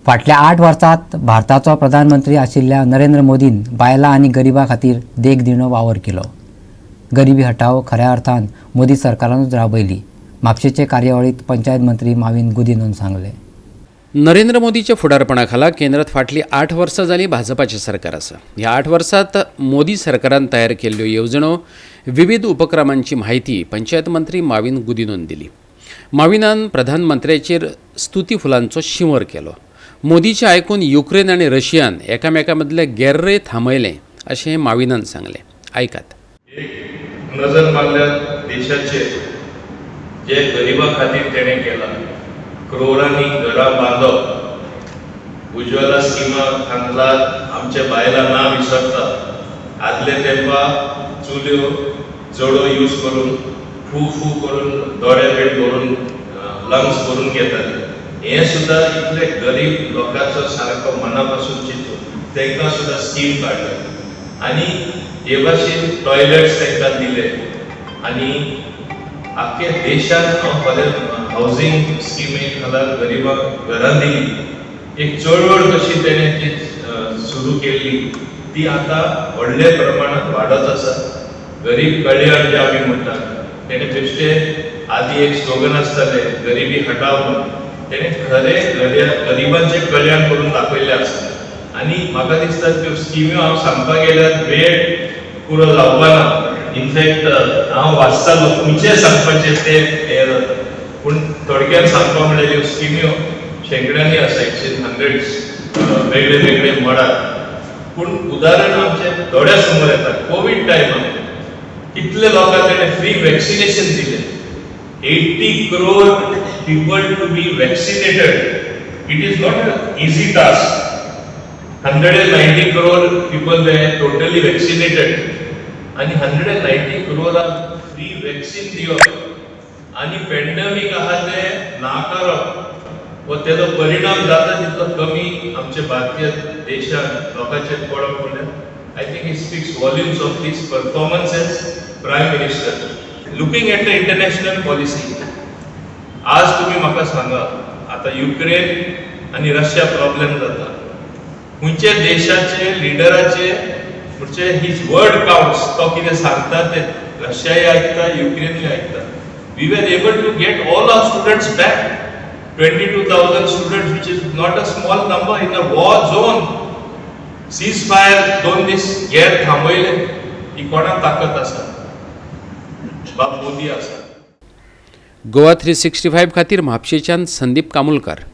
फाटल्या 8 वर्सांत भारताचो प्रधानमंत्री आशिल्ल्या नरेंद्र मोदीन बायलां आनी गरिबां खातीर देखदिणो वावर केलो. गरिबी हटाव खऱ्या अर्थान मोदी सरकारानूच राबयली, म्हापशेचे कार्यावळीत पंचायत मंत्री माविन गुदिन्होन सांगलें. नरेंद्र मोदीच्या फुडारपणा खाला केंद्रात फाटलीं 8 वर्सां जालीं भाजपाचें सरकार आसा. ह्या 8 वर्सांत मोदी सरकारान तयार केल्ल्यो येवजण्यो, विविध उपक्रमांची म्हायती पंचायत मंत्री माविन गुदिनोन दिली. माविनान प्रधानमंत्र्याचेर स्तुती फुलांचो शिंवर केलो. मोदीचें आयकून युक्रेन आनी रशियान एकामेकां मदलें गेर्रय थांबयलें अशें माविनान सांगलें. आयकात. एक नजर मारल्यार देशाचेर जे गरिबा खातीर तेणें केलां, क्रोरांनी घरां बांदप, उज्ज्वला स्किमा खाला आमच्या बायलां ना विसरता आदले तेंपा चुल्यो जडो यूज करून फू फू करून दोळे बीन भरून, लंग्स भरून घेताले. हें सुद्दां इतले गरीब लोकांचो सारको मना पासून चिंतून तांकां सुद्दां स्कीम काडले आनी हे भाशेन टॉयलेट्स तांकां दिले. आनी आख्खे देशांत हांव फाल्यां हावजींग स्किमे खाला गरिबांक घरां दिली. एक चळवळ कशी तेणें जी सुरू केल्ली, ती आतां व्हडल्या प्रमाणात वाडत आसा. गरीब कल्याण जे आमी म्हणटात, तेणें बेश्टे आदी एक स्लोगन आसतालें, गरिबी हटाव म्हणून, तेणें खरें गरिबांचें कल्याण करून दाखयल्लें आसा. आनी म्हाका दिसता त्यो स्किम्यो हांव सांगपाक गेल्यार वेळ पुरो जावपा ना. इनफॅक्ट हांव वाचतालो, खंयचें सांगपाचें तें हें जाता. पूण थोडक्यात सांगपा म्हणल्यार ह्यो स्किम्यो शेंकड्यांनी आसा, एकशे हंड्रेड्स, वेगळे वेगळे मळार. पूण उदाहरण आमचे दोळ्या समोर येता. कोवीड टायमार कितले लोकांक तेणें फ्री वॅक्सिनेशन दिलें. 80 crore people to be vaccinated, it is not an easy task. 190 crore people were totally vaccinated आणि 190 क्रोराक फ्री वॅक्सिन दिवप आणि पॅन्डेमीक आहा ते नाकारप व तेजो परिणाम जाता तितलो कमी आमच्या भारतीय देशात लोकांचेर पडप म्हणल्यार, I think it speaks volumes of his performance as Prime Minister. Looking at the international policy, आज तुम्ही म्हाका सांगा, आता युक्रेन आनी रशिया प्रॉब्लेम जाता, खंयच्या देशाचे लिडराचे म्हणजे his word counts? तो कितें सांगता ते रशियाय आयकता, युक्रेनूय आयकता. We were able to get all our students back, 22,000 students, which is not a small number in a war zone. Cease fire, 2 दीस गेर थांबयले. ही कोणाक ताकद आसा? बाब मोदी आसा. गोवा 365 खातीर म्हापशेच्यान संदीप कामुलकार.